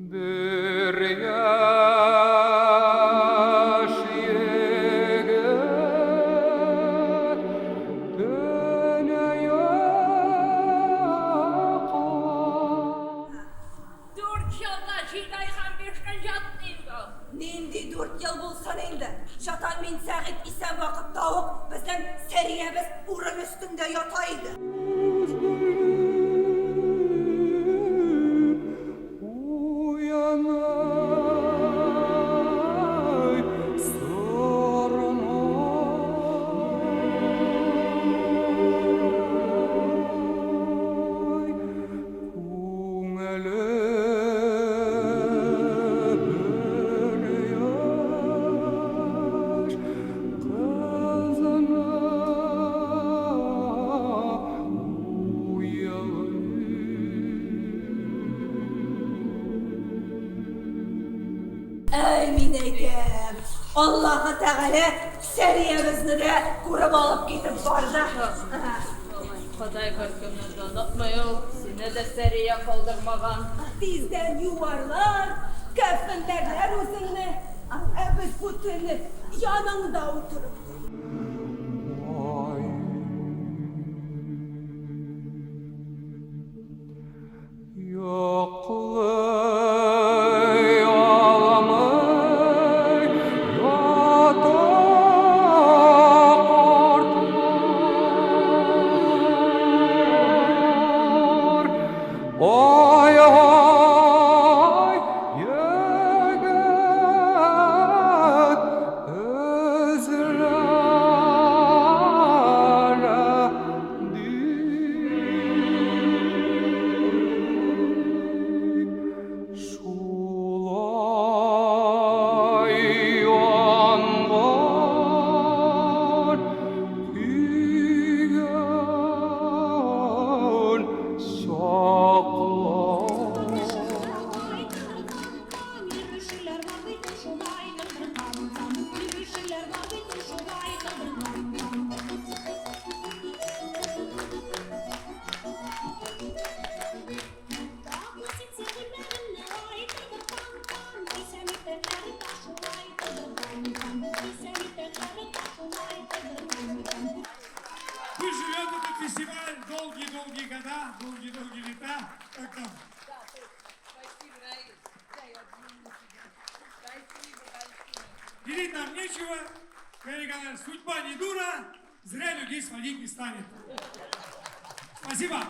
Бер яшь егет дөнья Дүрт елда җиде ай һәм биш көн ятты инде ул. Нинди дүрт ел булсын инде? Чатан Минсәгыйть исән вакытта ук безнең Сәриябез урын өстендә ята иде. Әй, мин әйтәм, Аллаһы Тәгалә Сәриябезне дә күреп алып китеп барды. Ходай беркемне дә онытмый ул, сине дә Сәрия калдырмаган. Тиздән юарлар, кәфенләрләр үзеңне, ә без бу төнне яныңда утырып. Йоклый алмый ята картлар. Ай-ай, егет, өзелә дип, шулай янган, көйгән чаклар. Пусть живет этот фестиваль долгие-долгие года, долгие-долгие лета. Как там? Делить нам нечего. Мария Николаевна, судьба не дура, зря людей сводить не станет. Спасибо.